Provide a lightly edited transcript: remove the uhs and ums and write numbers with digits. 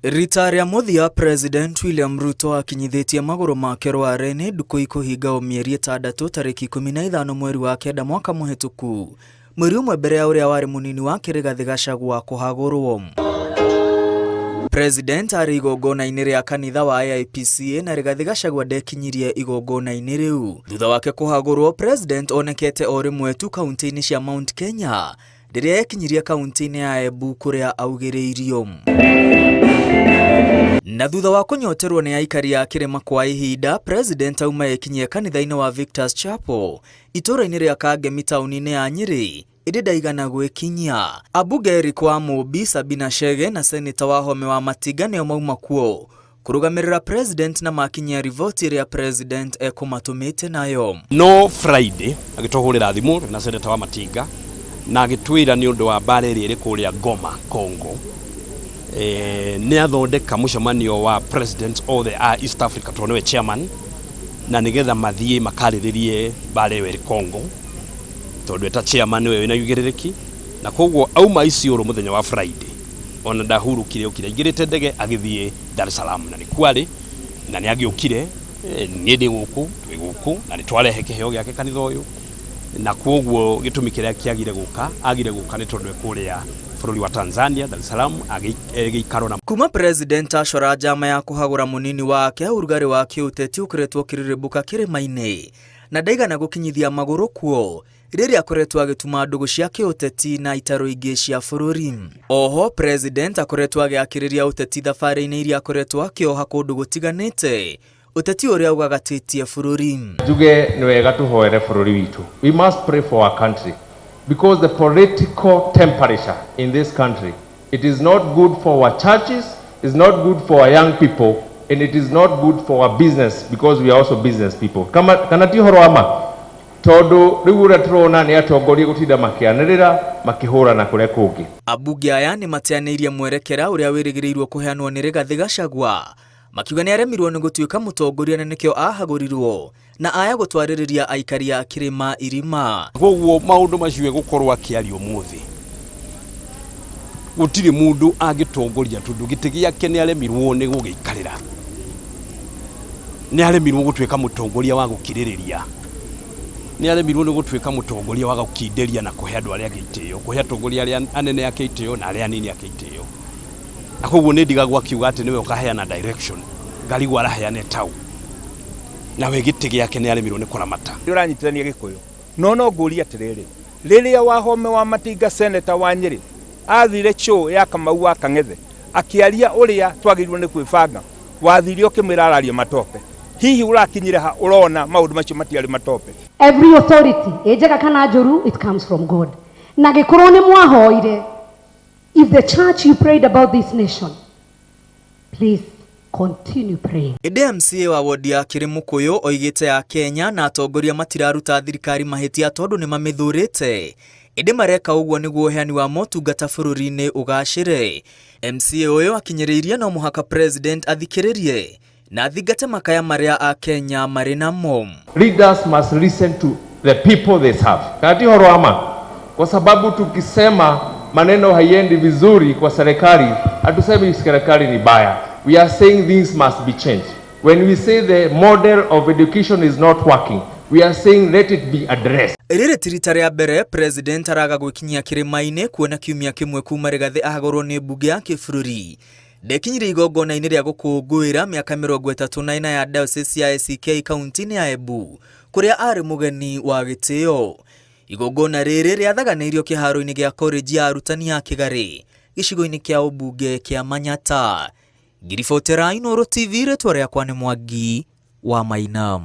Rita rĩa mũthia President William Ruto akinyithĩtie magũrũ make Rware nĩ ndukũ ikũhinga o mĩeri 6 tarĩki 15 mweri wa 9 mwaka mũhĩtũku, mweri ũmwe mbere ya ũrĩa warĩ mũnini wake Rigathĩ Gachagua kũhagũrwo. President arĩ igongona-inĩ rĩa kanitha wa AIPCA na Rigathĩ Gachagua ndekinyirie igongona-inĩ rĩu. Thutha wake kũhagũrwo, President onekete o rĩmwe tu kaunti-inĩ cia Mount Kenya rĩrĩa ekinyirie kaunti-inĩ ya Embu kũrĩa augĩrĩirio. Na thutha wa kũnyoterwo nĩ aikari a kĩrĩma kwa ihinda, President auma ekinyie kanitha-inĩ wa Victor's Chapel itũũra-inĩ rĩa Kangemi taũni-inĩ ya Nyĩrĩ, ĩndĩ ndaigana gwĩkinyia. Ambunge Eric Wamũmbi, Sabina Chege na Seneta Wahome wa Matinga nĩo mauma kuo kũrũgamĩrĩra President na makinyia riboti ĩrĩa President ekũmatũmĩte nayo. No Friday agĩtũhũrĩra thimũ na Seneta wa Matinga na agĩtwĩra nĩ ũndũ wa mbara ĩrĩa ĩrĩ kũrĩa Goma, Congo, nĩ athondeka mũcemanio wa presidents othe a East Africa tondũ nĩwe chairman, na nĩgetha mathiĩ makarĩrĩrie mbara ĩyo ĩrĩ Congo tondũ eta chairman nĩwe wĩna ũigĩrĩrĩki, na koguo auma Isiolo mũthenya wa Friday ona ndahurũkire okire aingĩrĩte ndege agĩthiĩ Dar es Salaam na nĩkuo arĩ na nĩ agĩũkire. Niĩ ndĩ gũkũ, twĩ gũkũ na nĩ twarehe kĩheo gĩake kanitha ũyũ, na koguo gĩtũmi kĩrĩa kĩagire gũka agire gũka nĩ tondũ e kũrĩa bũrũri wa Tanzania, Dar es Salaam, agĩikaro na Kuma President acora njama ya kũhagũra mũnini wake, ũrugarĩ wa kĩũteti ũkoretwo ũkĩrĩrĩmbũka kĩrĩma-inĩ na ndaigana gũkinyithia magũrũ kuo rĩrĩa akoretwo agĩtuma ndũgũ cia kĩũteti na itaro ingĩ cia bũrũri. Oho President akoretwo agĩakĩrĩria ũteti thabarĩ-inĩ iria akoretwo akĩoha kũndũ gũtiganĩte, ũteti ũrĩa ũgagatĩtie bũrũri. Njuge nĩ wega tũhoere bũrũri witũ. We must pray for our country because the political temperature in this country, it is not good for our churches, it's not good for our young people, and it is not good for our business because we are also business people. Kama, kana ti ũhoro wa ma? Tondũ rĩu ũrĩa tũrona nĩ atongoria gũtinda makĩanĩrĩra makĩhũrana kũrĩa kũngĩ. Ambunge aya nĩ mateanĩirie mwerekera ũrĩa wĩrĩgĩrĩirwo kũheanwo nĩ Rigathĩ Gachagua, makiuga nĩ aremirwo nĩ gũtuĩka mũtongoria na nĩkĩo ahagũrirwo na aya gũtwarĩrĩria aikari a kĩrĩma irima. Koguo maũndũ macio egũkorwo akĩaria ũmũthĩ, gũtirĩ mũndũ angĩtongoria tondũ gĩtĩ gĩake nĩ aremirwo nĩ gũgĩikarĩra, nĩ aremirwo gũtuĩka mũtongoria wa gũkirĩrĩria, nĩ aremirwo nĩ gũtuĩka mũtongoria wa gũkindĩria na kũhe andũ arĩa angĩ itĩo, kũhe atongoria arĩa anene ake itĩo na arĩa anini ake itĩo. Na koguo nĩ ndigagwo akiuga atĩ nĩwe ũkaheana direction, ngarigwo araheana ĩtaũ, nawe gĩtĩ gĩake nĩ aremirwo nĩ kũramata. Nĩ ũranyitithania Gĩkũyũ, no no ngũrie atĩrĩrĩ, rĩrĩa Wahome wa Matinga Senator wa Nyĩrĩ athire show ya Kamau wa Kang'ethe akĩaria ũrĩa twagĩrĩirwo nĩ kwĩbanga, wathire ũkĩmwĩra araria matope, hihi ũrakinyire ha ũrona maũndũ macio matiarĩ matope? Every authority ĩ njega kana njũru, it comes from God. Na gĩkorwo nĩ mwahoire, if the church you prayed about this nation, please continue praying. Ĩndĩ MCA wa wodi ya Kĩrĩmũkũyũ oigĩte ya Kenya na atongoria matiraruta thirikari mahĩtia tondũ nĩ mamĩthurĩte, ĩndĩ mareka ũguo nĩguo ũheani wa motungata bũrũri-inĩ ũgacĩre. MCA ũyũ akinyĩrĩirie no mũhaka President athikĩrĩrie na athingate makaya marĩa a Kenya marĩ namo. Leaders must listen to the people they serve. Kana ti ũhoro wa ma? Kwa sababu tukisema maneno haiendi vizuri kwa serikali, hatusemi serikali ni baya. We are saying things must be changed. When we say the model of education is not working, we are saying let it be addressed. Rĩrĩ ti rita rĩa mbere President araga gwĩkinyia kĩrĩma-inĩ, kuona kiumia kĩmwe kuma Rigathĩ ahagũrwo nĩ mbunge ya kĩbũrũri ndekinyirie igongona-inĩ rĩa gũkũngũĩra mĩaka 34 ya Diocese ya ACK kaunti-inĩ ya Embu kũrĩa arĩ mũgeni wa gĩtĩo. Igongona rĩrĩ rĩathaganĩirio kĩharo-inĩ gĩa college ya arutani ya Kĩgarĩ gĩcigo-inĩ kĩa ũmbunge kĩa Manyata. Ngiribotera Inooro TV, rĩtwa rĩakwa nĩ Mwangi wa Maina.